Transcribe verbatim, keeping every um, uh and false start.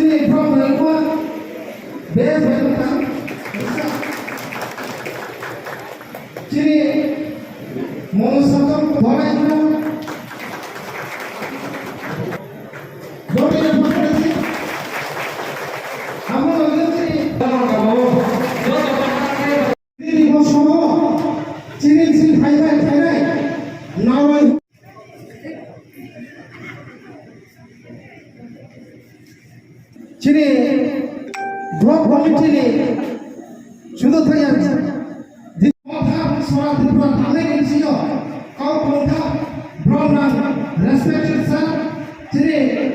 Chini Prof Rengkwa, best welcome. Chini Monosajok Borai Guru. Borai Guru. Amo lagi chini. Chini bosono. Chini chini thai thai thai thai. Nawai. Chini block committee ni sudu thaya di motha sora Tripura tangnai ni sio kau motha brom nang respected sir chini